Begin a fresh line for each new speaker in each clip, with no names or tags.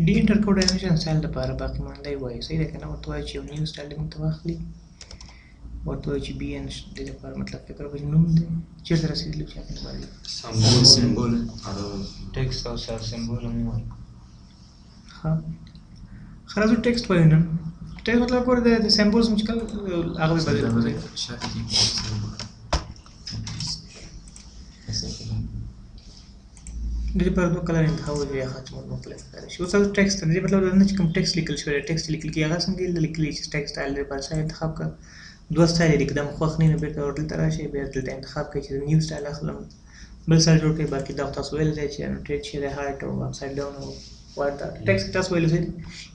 ډي انټر کو ډایمنشن سټایل دپاره باقي مانده یې وایي، صحیح ده که نه؟ ورته وایي چې یو نیو سټایل دې موږ ته واخلي، ورته وایي چې بي ان دې لپاره مطلب فکر وکړي نوم دی چېرته رسېدلی چې هغې لپاره
سمبول
سمبول
ټیکسټ او سر سمبول هم وایي.
ښه ښه راځو ټیکسټ وایو نن. ټیکسټ مطلب ګوره د سمبولز مې چې کله هغه به بدل کړو. د دې لپاره دوه کلر انتخاب وي، هغه چې مختلف ښکاره شي. اوس تاسو ټیکسټ د دې مطلب دا نه چې کوم ټیکسټ لیکل شوی دی، ټیکسټ لیکل کېږي هغه څنګه لیکلی چې ټیکسټ سټایل دې لپاره سټایل انتخاب کړه، دوه سټایل یې لیک، دا مو خوښ نه نو بېرته دلته راشئ، بیا دلته انتخاب کړئ چې نیو سټایل اخلم، بل سټایل جوړ کړئ. باقي دا خو تاسو ویلی دی چې انوټیټ شي دی، هایټ او اپسایډ ډاون او ورته ټیکسټ تاسو ویلی دی.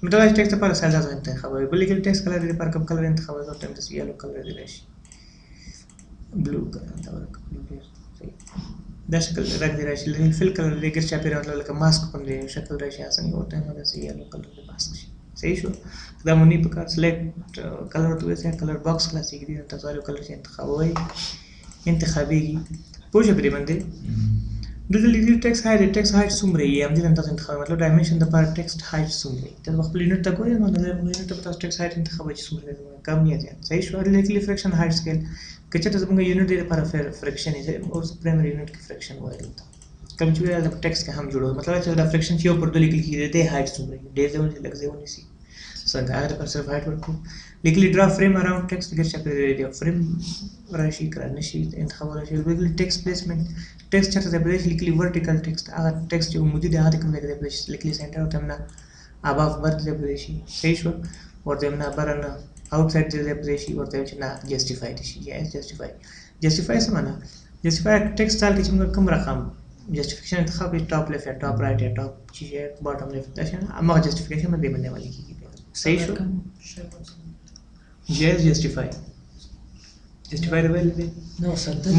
مطلب دا چې ټیکسټ لپاره سټایل تاسو انتخابوئ. بل لیکل ټیکسټ کلر دې لپاره کوم کلر انتخابوئ، زه ورته وایم داسې یلو کلر دې راشي، بلو کلر دا ورکړه، بلو ډېر صحیح دا شکل رنګ دې راشي. فل کلر دې ګر چاپېره مطلب لکه ماسک غوندې شکل راشي، اساني ورته وایم داسې یلو کلر دې ماسک شي. صحیح شو. دا مو نه په کار سلیکټ کلر ورته ووایئ، کلر باکس خلاصېږي، دې تاسو هر یو کلر چې انتخابوئ انتخابېږي. پوه شئ په دې باندې؟ دلته لیکلي ټیکسټ هایټ، ټیکسټ هایټ څومره یې همدې ته تاسو انتخاب، مطلب ډایمنشن دپاره ټیکسټ هایټ څومره یې تاسو خپل یونټ ته ګورئ، نو د یونټ ته تاسو ټیکسټ هایټ انتخابوئ چې څومره دی، کم یا زیات. صحیح شو. دلته لیکلي فرکشن هایټ سکیل، که چېرته زموږ یونټ دې لپاره فرکشن یې اوس پرایمري یونټ کې فرکشن وایي، دلته کوم چې ویل په ټیکسټ کې هم جوړو، مطلب چې دا فرکشن چې یو پر دوه لیکل کېږي د دې هایټ څومره یې، ډېر ځای ونیسي لږ ځای ونیسي څنګه، هغه لپاره صرف هایټ ورکړو. لیکلي ډرا فریم اراوند ټیکسټ، ګر چاپېره دی فریم راشي که رانه شي انتخابولی شي. لیکلي ټیکسټ پلیسمنټ، ټیکسټ چېرته ځای پر ځای شي، لیکلي ورټیکل ټیکسټ، هغه ټیکسټ چې عمودي دی هغه د کوم ځای کې ځای پر ځای شي، لیکلي سینټر ورته نه اباف بر ځای پر ځای شي. صحیح شو. ورته نه بره نه اوټ سایډ ځای پر ځای شي، ورته چې نه جسټیفای دي شي. یس جسټیفای، جسټیفای څه معنا؟ جسټیفای ټیکسټ سټایل کې چې موږ کوم رقم جسټیفیکیشن انتخاب کړو، ټاپ لیفت یا ټاپ رایټ یا ټاپ چې باټم لیفت، دا شی هماغه جسټیفیکیشن باندې باندې عملي کېږي. صحیح شو. جیس جسټیفای، جسټیفای ویل دي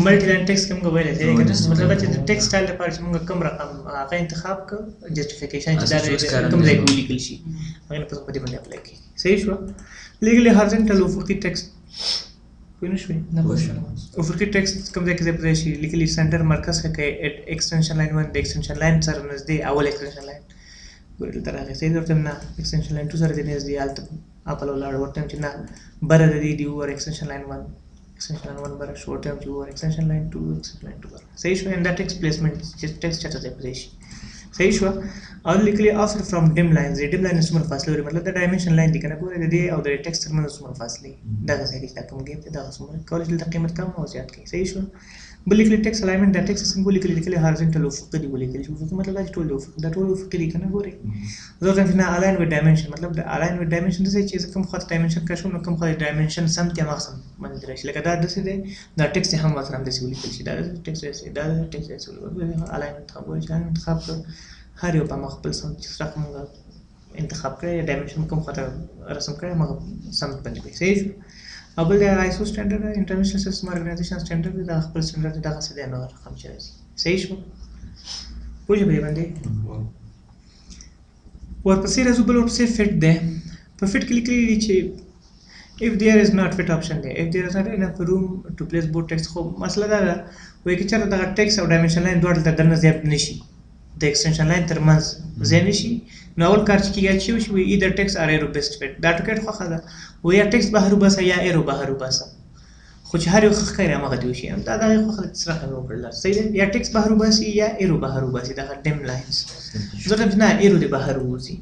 ملټي لاین ټیکسټ کې موږ ویل دي که نه، مطلب چې د ټیکسټ سټایل لپاره چې موږ کوم رقم هغه انتخاب کړو، جسټیفیکیشن چې دا کوم ځای کې ولیکل شي هغه نه پس په دې باندې اپلای کېږي. صحیح شو. لیکلي هارزنټل افقي ټیکسټ، پوه نه شوې؟
نه پوه شوم.
افقي ټیکسټ کوم ځای کې ځای پر ځای شي، لیکلي سنټر مرکز کې اکسټنشن لاین 1 د اکسټنشن لاین سره نږدې اول اکسټنشن لاین ګورې دلته راغی. صحیح ورته نه اکسټنشن لاین 2 سره دې نږدې هلته اپل ولاړ، ورته چې نه بره د دې دی اوور اکسټنشن لاین 1، اکسټنشن لاین 1 بره شو، ورته چې اوور اکسټنشن لاین 2، اکسټنشن لاین 2 بره. صحیح شو. دا ټیکسټ پلیسمنټ چې ټیکسټ چېرته ځای پر ځای شي. صحیح شو. او لیکلي افر فرام ډیم لاینز، د ډیم لاین څومره فاصله لري، مطلب دا ډایمنشن لاین دی که نه، ګورې د دې او د ټیکسټ ترمنځ څومره فاصله دغه ځای کې چې دا کوم ګیپ دی دغه څومره کولی شي دلته قیمت کم او زیات کړي. صحیح شو. بل لیکلي ټیکسټ الایمنټ، دا ټیکسټ څنګه ولیکل؟ لیکلي هارزنټل افقي دی ولیکل شي. افقي مطلب دا چې ټول افق، دا ټول افقي دي که نه ګورې. زه ورته وایم چې نه الاین وید ډایمنشن، مطلب د الاین وید ډایمنشن داسې چې زه کوم خواته ډایمنشن کشوم نو کوم خواته ډایمنشن سم دی هماغه سم باندې راشي، لکه دا داسې دی دا ټیکسټ هم ورسره همداسې ولیکل شي، دا داسې ټیکسټ داسې، دا داسې ټیکسټ داسې ولیکل. الاین انتخاب وایي چې الاین انتخاب کړ، هر یو په هماغه خپل سم چې رقم موږ انتخاب کړی ډایمنشن کوم خواته رسم کړی هماغه سم باندې کوي. صحیح شو. او بل دی آیسو سټنډرډ، انټرنیشنل سیستم ارګنایزیشن سټنډرډ دی، دا خپل سټنډرډ دی، دغسې دی نو رقم چې راځي. صحیح شو. پوه شوې په دې باندې؟ ورپسې راځو بل ورپسې فټ دی. په فټ کې لیکلي دي چې if there is not fit option دی، if there is not enough room to place both text. خو مسله دا ده وایي که چېرته دغه ټیکسټ او ډایمنشن لاین دواړه دلته دننه ځای نه شي، د اکسټنشن لاین ترمنځ ځای نه شي، نو اول کار چې کېږي چې وشي وایي either text or arrow best fit. دا ټوکېټ خوښه ده وایي یا ټیکسټ بهر وباسه یا ایرو بهر وباسه، خو چې هر یو ښه ښکاري هماغه دې وشي. دا دغې خوښه ده چې څه رقم یې وکړله. صحیح ده، یا ټیکسټ بهر وباسي یا ایرو بهر وباسي، دغه ډیم لاینز. زه ورته وایم چې نه ایرو دې بهر ووځي.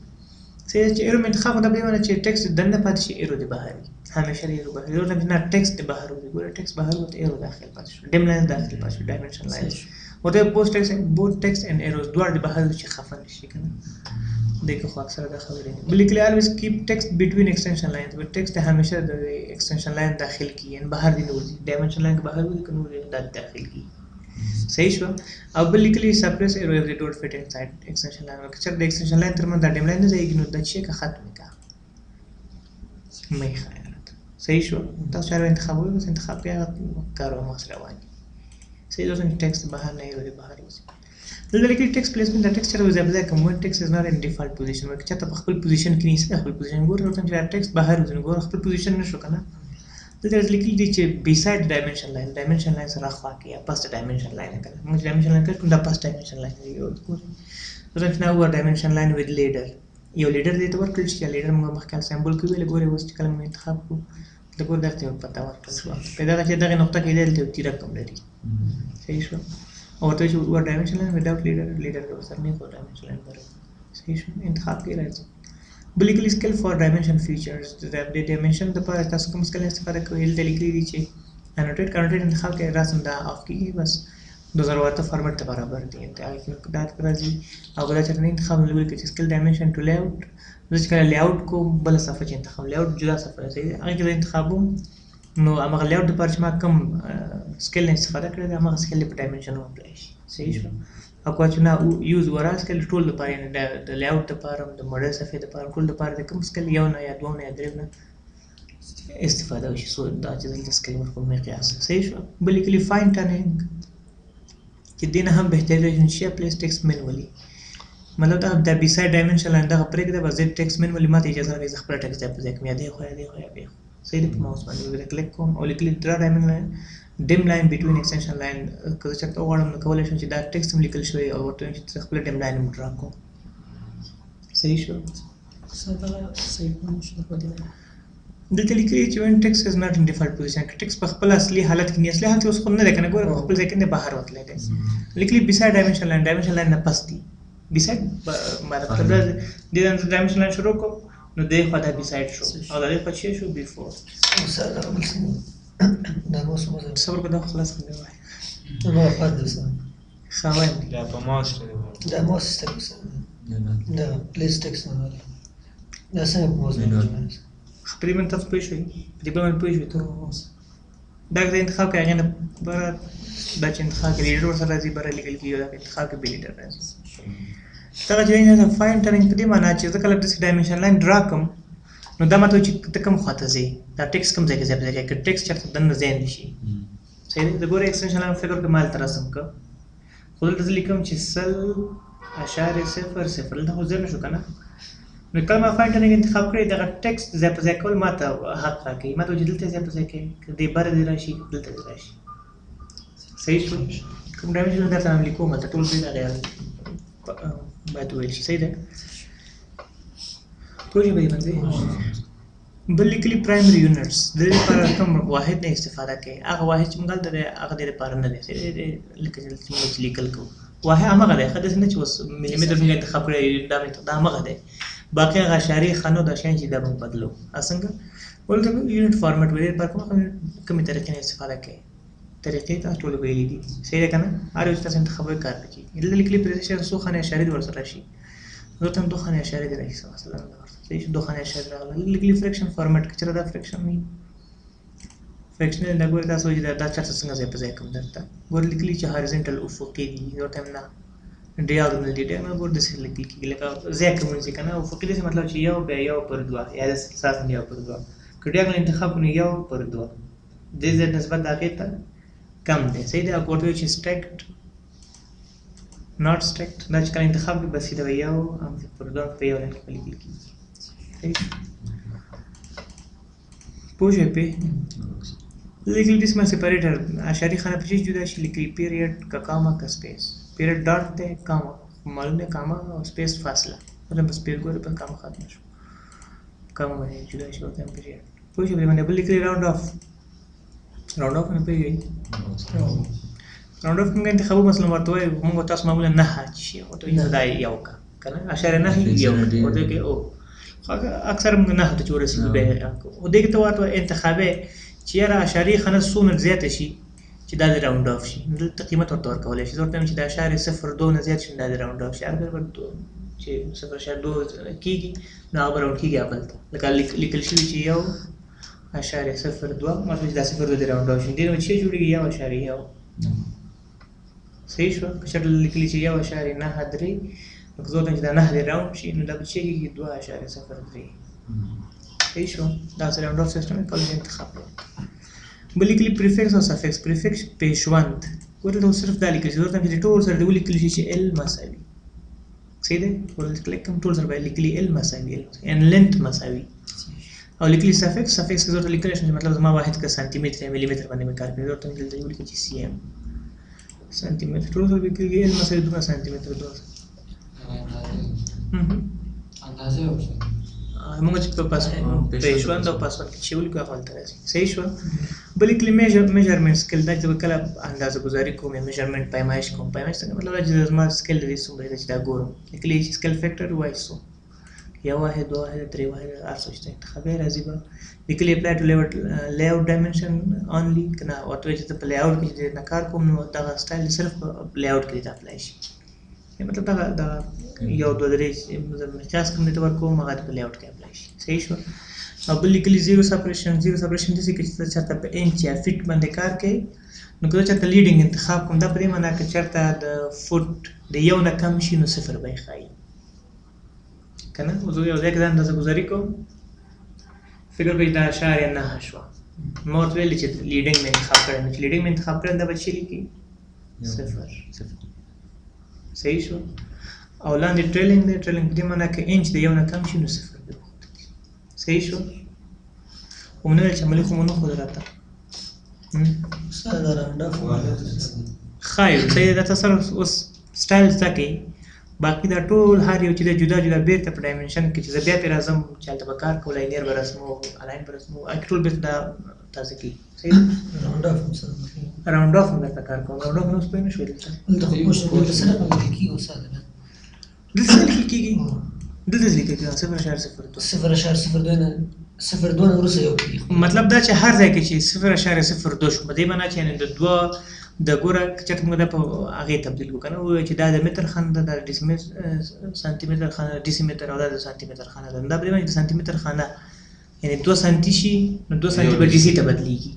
صحیح ده چې ایرو مې انتخاب کړ، دا په دې معنی چې ټیکسټ دې دننه پاتې شي ایرو دې بهر وي، همیشه دې ایرو بهر وي. زه ورته وایم چې نه ټیکسټ دې بهر ووځي، ګوره ټیکسټ بهر ووت ایرو داخل پاتې شو، ډیم لاینز داخل پاتې شو، ډایمنشن لاینز. ورته بوت ټیکسټ، بوت ټیکسټ اینډ ایروز دواړه دې بهر وي چې خفه نه شي که نه. دې کې خو اکثره دا خبرې نه. بل لیکلي always keep text between extension lines، وایي ټیکسټ دې همیشه د اکسټنشن لاین داخل کړي، یعنې بهر دې نه وځي، ډایمنشن لاین که بهر وځي که نه وځي دا دې داخل کړي. صحیح شو. او بل لیکلي suppress arrow if they don't fit inside extension line، که چېرته د اکسټنشن لاین ترمنځ دا ډیم لاین نه ځایېږي نو دا چې که ختم یې کړه مه یې ښایه راته. صحیح شو. تاسو هر یو انتخابوئ، بس انتخاب کړئ هغه کار به مخ روان وي. صحیح ده، چې ټیکسټ بهر نه ایرو دې بهر وځي. دلته لیکلي ټیکسټ پلیسمنټ، دا ټیکسټ چېرته ځای پر ځای کوم، when text is not in default position، وایي که چېرته په خپل پوزیشن کې نیسي خپل پوزیشن ګوره، ورته چې دا ټیکسټ بهر وځي نو ګوره خپل پوزیشن نه شو که نه. دلته لیکلي دي چې beside dimension line، dimension line سره خوا کې یا پس د ډایمنشن لاین که نه، موږ چې ډایمنشن لاین کړو دا پس ډایمنشن لاین دی، یو ګورئ ورته چې نه اوور ډایمنشن لاین وید لیډر، یو leader دې ته ورکړل شي، leader موږ مخکې symbol کې ویل، ګورې اوس چې کله موږ انتخاب کړو د ګور دغه یو پته ورکړل شوه. په دغه چې دغه نقطه کې دلته یو تیره کم لري، صحیح شو. او ورته چې ور dimension line without leader، leader ورسره نه، خو dimension line برابر، صحیح شو. انتخاب کې راځي بل لیکلي scale for dimension features. د dimension لپاره تاسو کوم scale استفاده کوئ؟ دلته لیکلي دي چې annotate، annotate انتخاب کې رسم دا off کېږي، بس 2008 فارمټ ته برابر دي. دا راځي او دا چې نه انتخاب نو لیکل چې scale dimension to layout. زه چې کله layout کوم بله صفحه چې انتخاب، layout جدا صفحه ده، صحیح ده، هغې کې زه انتخابوم نو هماغه layout دپاره چې ما کوم scale نه استفاده کړې ده هماغه scale په dimension هم apply شي، صحیح شو. او که چې نه use overall scale ټول دپاره، یعنې د layout دپاره هم د ماډل صفحې دپاره ټول دپاره د کوم scale یو نه یا دوه نه یا درې نه استفاده وشي. so دا چې دلته scale ورکوم مقیاس، صحیح شو. بل لیکلي fine tuning چې دې نه هم بهتري راشي چې place text manually، مطلب دا د beside dimension line دغه پرېږده، بس دې text manually ماته اجازه راکړي زه خپله ټیکسټ ځای په ځای کړم، یا دې خوا یا دې خوا یا دې خوا، صحیح دی. په ماوس باندې به کلیک کوم او لیکلي draw dimension line dim line between extension line. که زه چېرته وغواړم نو کولی شم چې دا ټیکسټ هم لیکل شوی او ورته وایم چې زه خپله dim line هم draw کوم، صحیح شو. دلته لیکلي چې when text is not in default position، که ټیکسټ په خپل اصلي حالت کې نه، اصلي حالت کې اوس خو نه دی که نه، ګوره په خپل ځای کې نه بهر وتلی دی. لیکلي beside dimension line، dimension line نه پس دی. beside مطلب دا دې dimension line شروع کوم نو دې خوا دا beside شو او دا دې خوا چې شو before. صبر کو دا خلاص کړم وای
ما پات دی سر.
ښه وایم.
دا په ماوس دی.
دا ماوس ټیکسټ دا place text نه دا څنګه په ماوس باندې؟
په دې باندې تاسو پوه شئ، په دې باندې پوه شئ ته دا که انتخاب کوي هغې نه بره دا چې انتخاب کې leader ورسره راځي بره لیکل کېږي، دا که انتخاب کې بې leader راځي. دغه چې fine tuning په دې معنا چې زه کله داسې dimension line draw کوم نو دا ماته وایي چې ته کوم خوا ته ځې، دا ټیکسټ کوم ځای کې ځای په ځای کوي، که ټیکسټ چېرته دننه ځای نه شي، صحیح دی. د ګورې extension line فکر کې ما هلته رسم کړ، خو دلته زه لیکم چې 100.00، دلته خو ځای نه شو که نه. نو کله ما fine tuning انتخاب کړی دغه ټیکسټ ځای په ځای کول ما ته حق راکوي، ما ته وایي چې دلته ځای په ځای کوي، که دې بره دې راشي دلته دې راشي، صحیح شو. کوم dimension درته هم لیکوم هلته ټول دې دغه باید وویل شي، صحیح ده. پوه شئ په دې باندې؟ بل لیکلي primary units، د دې لپاره کوم واحد نه استفاده کوي، هغه واحد چې موږ هلته دی هغه دې لپاره نه دی، صحیح دی. لکه چې موږ چې لیکل کوو واحد هماغه دی، ښه داسې نه چې اوس ملي متر موږ انتخاب کړی دا دا هماغه دی، باقي هغه اشارې خانو دا شیان چې دا موږ بدلو. څنګه ولته unit format ویل لپاره کومې طریقې نه استفاده کوي، طریقې تاسو ټول ویلي دي، صحیح ده که نه؟ هر یو چې تاسو انتخابوئ کار پکې کېږي. دلته لیکلي precision څو خانې اشارې دې ورسره راشي، دلته هم دوه خانې اشارې دې راشي، مثلاً صحیح شو، دوه خانې اشارې راغله. لیکلي fraction format، که چېرته دا fraction وي fractional دا ګورې تاسو چې دا چېرته څنګه ځای په ځای کوم، درته ګورې لیکلي چې horizontal افقي دي، ورته هم نه diagonal دي، diagonal ګور داسې لیکل کېږي لکه ځای کوم ځای که نه. افقي داسې مطلب چې یو بیا یو پر دوه یا داسې اساساً یو پر دوه، که diagonal انتخاب کړو یو پر دوه دې ځای نسبت هغې ته کم دی، صحیح دی. او که ورته وایو چې stacked not stacked، دا چې کله انتخاب کړي بس سیده به یو هم پر دوه په یو line کې به لیکل کېږي، صحیح پوه شوې پې؟ لیکل decimal separator اشاري خانه په څه جدا شي، لیکلي period که کاما که space، period dot دی کاما معلوم دی، کاما او space فاصله، ورته په space ګورې په کاما ختمه شو، کاما باندې جدا شي ورته period، پوه شوې پې باندې؟ بل لیکلي round off، round off نه پوهېږئ؟ round off موږ انتخابو مثلا ورته وایو موږ تاسو معمولا نهه چې شي ورته وایو دا یو که که نه اشاره نهه یو ورته وایو او اکثر موږ نهه ته چې ورسېږو بیا یې کوو، خو دې کې ته ورته انتخابې چې یاره اشارې خانه څومره زیاته شي چې دا دې round off شي، نو دلته قیمت ورته ورکولی شي. زه ورته وایم چې د اشارې صفر دوه نه زیات شي دا دې round off شي، هر بل چې صفر اشاره دوه کېږي نو هغه به round کېږي بل ته، لکه لیکل شوي چې یو اشاره صفر دوه، مطلب چې دا صفر دوه دې round off شي، دې نه چې جوړېږي یو اشاره یو، صحیح شوه. که چېرته لیکلي چې یو اشاره نهه درې، نو که زه ورته وایم چې دا نهه دې round شي نو دا به څه کېږي دوه اشاره صفر درې، صحیح شو. دا سره round off system یې کولی شي انتخاب کړو. بل لیکلي prefix او suffix، prefix پیشوند، ګوره دلته صرف دا لیکل شي، زه ورته وایم چې ټول سره دې ولیکل شي چې ال مساوي، صحیح دی. ورته کلیک کوم ټول سره باید لیکلي ال مساوي ال مساوي ان length مساوي، او لیکلي suffix، suffix کې زه ورته لیکلی شم چې مطلب زما واحد که سانتي متر یا ملي متر باندې مې کار کوي، زه ورته دلته ولیکم چې cm سانتي متر، ټول سره لیکل کېږي ال مساوي دومره سانتي متر دوه.
اندازې
موږ چې په پاس پیشوند او پاسوند کې چې ولیکو هغه هلته راځي. صحیح شوه. بل لیکلي measurement scale، دا چې کله اندازه ګزاري کوم یا measurement پیمایش کوم، پیمایش څنګه مطلب دا چې زما scale د دې څومره دی چې دا ګورم. لیکلي چې scale factor وایي څو، یو واحد، دوه واحد، درې واحد، هر څه چې انتخابي راځي به. لیکلي apply to layout dimension only که نه، ورته وایي چې زه په layout کې چې نه کار کوم نو دغه style صرف په layout کې دې apply شي. مطلب دغه دغه یو دوه درې مقیاس کوم دې ته ورکوم هغه دې په layout کې apply شي. صحیح شوه. او بل لیکلي zero separation. zero separation داسې که چې ته چېرته په انچ یا feet باندې کار کوې نو که زه چېرته leading انتخاب کوم، دا په دې معنا که چېرته د فوټ د یو نه کم شي نو صفر به یې ښایي که نه. اوس زه یو ځای کې دا اندازه ګزاري کوم، فکر کوي دا اعشاریه نهه شوه، ما ورته ویل چې leading مې انتخاب کړی، نو چې leading مې انتخاب کړی دا به چې لیکي صفر. صحیح شو. او لاندې trailing دی، trailing په دې معنا که انچ د یو نه کم شي نو صفر به وښودل. صحیح شو. خو مونږ ویل چې عملي خو مو نه ښودل راته. ښایي صحیح ده. دا سره اوس style زده کوي، باقي دا ټول هر یو چې دی جدا جدا بیرته په dimension کې چې زه بیا پرې راځم چې هلته به کار کوو، linear به رسمو، align به رسمو، هغه ټول بیرته دا تازه کېږي. صحیح ده.
round off هم سره
round off هم بیرته کار کوم. round off نو اوس پوه نه شوې دلته.
دلته خو پوه شوم، دلته څه رقم لیکل کېږي استاد؟
دلته څه لیکل کېږي؟ دلته څه لیکل کېږي؟ 0.02.
0.02 نه، 0.2 نه وروسته یو کېږي.
مطلب دا چې هر ځای کې چې 0.02 شو، په دې معنا چې یعنې د دوه د ګوره که چېرته موږ دا په هغې تبدیل کړو که نه، ووایو چې دا د متر خانه ده، دا د سانتي متر خانه ده، ډیسي متر، او دا د سانتي متر خانه ده. نو دا په دې معنی چې د سانتي متر خانه یعنې 2 سانتي شي نو 2 سانتي به ډیسي ته بدلېږي،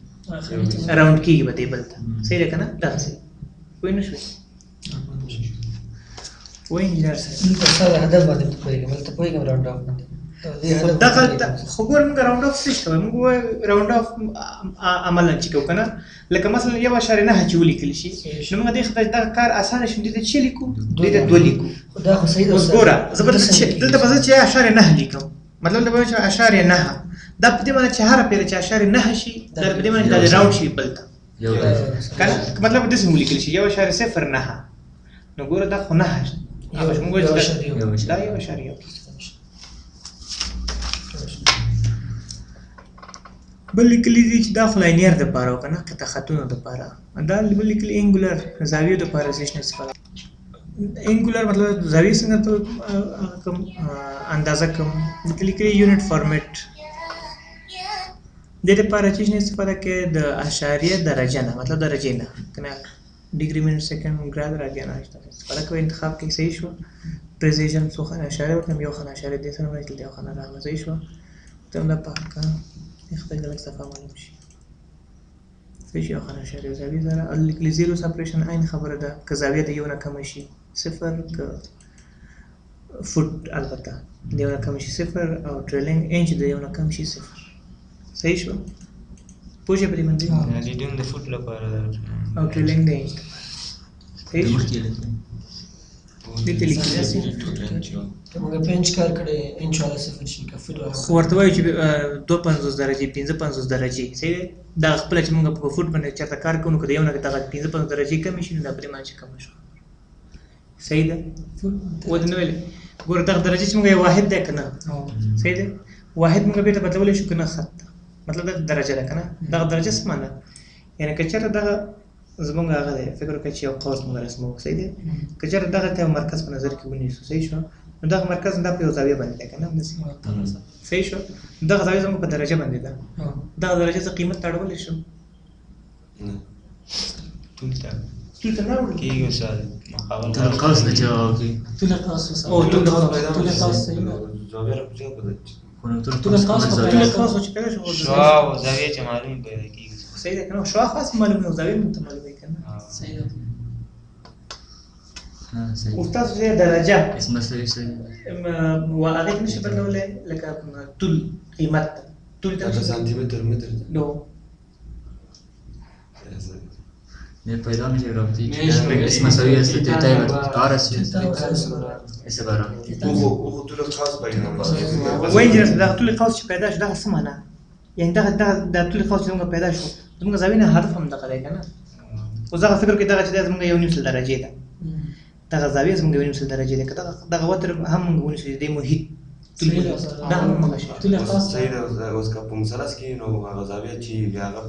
round کېږي به دې بل ته. صحیح ده که نه؟ دغسې پوه نه شوې؟ وایي انجینر صاحب
دلته استاد هدف باندې نه پوهېږم، دلته پوهېږم round off باندې.
دغه خو ګوره موږ round off څه شته وایو؟ موږ وایو round off عملاً چې کوو که نه، لکه مثلاً 1.9 چې ولیکل شي نو موږ دې خدای دغه کار اسانه شي، دې ته چې لیکو؟ دې ته دوه لیکو.
خو دا خو صحیح ده
اوس ګوره زه به دلته به زه چې 0.9 لیکم، مطلب دا به چې 0.9، دا په دې معنی چې هره پېره چې 0.9 شي دا په دې معنی چې دا round شي بل ته که نه، مطلب داسې هم ولیکل شي 1.09. نو ګوره دا خو 9 شي، هغه موږ وایو چې دا 1.1. بل لیکلي دي چې دا خو linear دپاره و که نه، قطع خطونو دپاره. دا بل لیکلي angular زاویو دپاره څه شي استفاده. angular مطلب زاویې څنګه ته کوم اندازه کوم. دلته لیکلي unit format، دې دپاره چې شي استفاده کوي د اشاریه درجه نه، مطلب درجې نه که نه، degree minute second grad radian استفاده کوي. انتخاب کوي. صحیح شو. precision څو خانه اشاریه ورکړم، یو خانه اشاریه دې سره ورکړم، یو خانه راغله. صحیح شوه. ته هم دا پاک کړه، خدای دې لږ صفا معلوم شي. صحیح شو. یو خانه اشاریه زاویې سره لیکلي zero separation، عین خبره ده که زاویه د یو نه کمه شي صفر، که فوټ البته د یو نه کم شي صفر، او trailing inch د یو نه کم شي صفر. صحیح شو. پوه شوې په دې باندې؟
leading د فوټ لپاره ده
او trailing د انچ لپاره. صحیح شو. دې ته لیکلي
موږ په انچ کار کړی، انچ والا صفر شي که فوټ والا.
خو ورته وایو چې 52 درجې، 55 درجې. صحیح دی. دا خپله چې موږ په فوټ باندې چېرته کار کوو نو که د یو نه دغه 55 درجې کمې شي نو دا په دې معنی چې کمه شوه. صحیح ده. و دې نه ویلې ګوره دغه درجې چې موږ یو واحد دی که نه، صحیح دی، واحد موږ بېرته بدلولی شو که نه خط ته، مطلب دا درجه ده که نه. دغه درجه څه معنی؟ یعنې که چېرته دغه زموږ هغه دی، فکر وکړه چې یو قوس موږ رسمو، صحیح دی، که چېرته دغه ته یو مرکز په نظر کې ونیسو، صحیح شو، نو دغه مرکز دا په یو زاویه باندې دی که نه، همداسې. صحیح شو. دغه زاویه زموږ په درجه باندې ده، دغه درجه څه قیمت ته اړولی شو؟
طول ته
طول ته نه اړول
کېږي استاد، مقابل
طول قوس نه چې هغه
طول قوس
او طول قوس
طول قوس صحیح ده.
زاویه را کجا بدل
طول
قوس
طول قوس چې پیدا شو
شعاع او زاویه چې معلوم پیدا کېږي.
صحیح ده که نه؟ شعاع خاص معلوم نه، زاویه مونږ ته معلومه که نه.
صحیح ده.
اوس تاسو چې درجه
اسم مساوي صحیح
و هغې ته نشي بدلولی لکه طول قیمت ته، طول ته
سانتي متر متر
نو
نه پیدا میشه رابطه اسم مساوی است تیتای و آر است اس برابر
او طول قوس پیدا
وایي چې دغه طول قوس چې پیدا شو دغه څه معنا؟ یعنې دغه دغه د طول قوس چې زموږ پیدا شو زموږ زاویې نه هدف هم دغه دی که نه. اوس دغه فکر کوي دغه چې دی زموږ 1.5 درجې ده، دغه زاویه زموږ 1.5 درجې ده، که دغه دغه وتر هم موږ ونیسو چې دی محیط دا هم مخه شي.
طول خاص.
صحیح ده. اوس که په مثلث کې نو هغه زاویه چې بیا هغه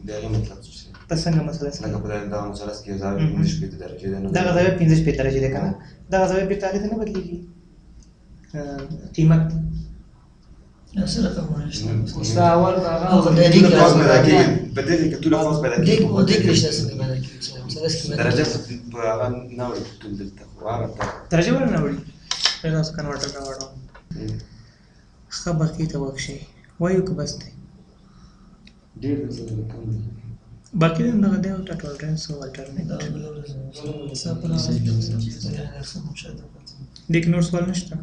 د هغې مطلب څه شي؟
په څنګه مثلث
لکه
کې؟
په دغه مثلث کې زاویه 65 درجې ده، نو
دغه زاویه 65 درجې ده که نه؟ دغه زاویه بېرته هغې ته نه بدلېږي قیمت.
دا څه رقمونه شته؟
استاد اول به هغه
خو د دې
طول خاص
کې
پیدا کېږي، په دې کې طول خاص پیدا
دې
کېږي.
او دې کې رشته څنګه پیدا کېږي؟ مثلث کې
درجه په هغه نه وړي، طول دلته خو هغه ته
درجه ولې نه وړي؟ زه تاسو کنورټر راوړم. ښه، باقي ته غوږ شئ، وایو که بس دی؟
ډېر څه کم دی.
باقي دغه دی او ټولرنس او الټرنیټ.
دا بله ورځ ستا په
صحیح ده.
مشاهده.
دې کې نور سوال نشته.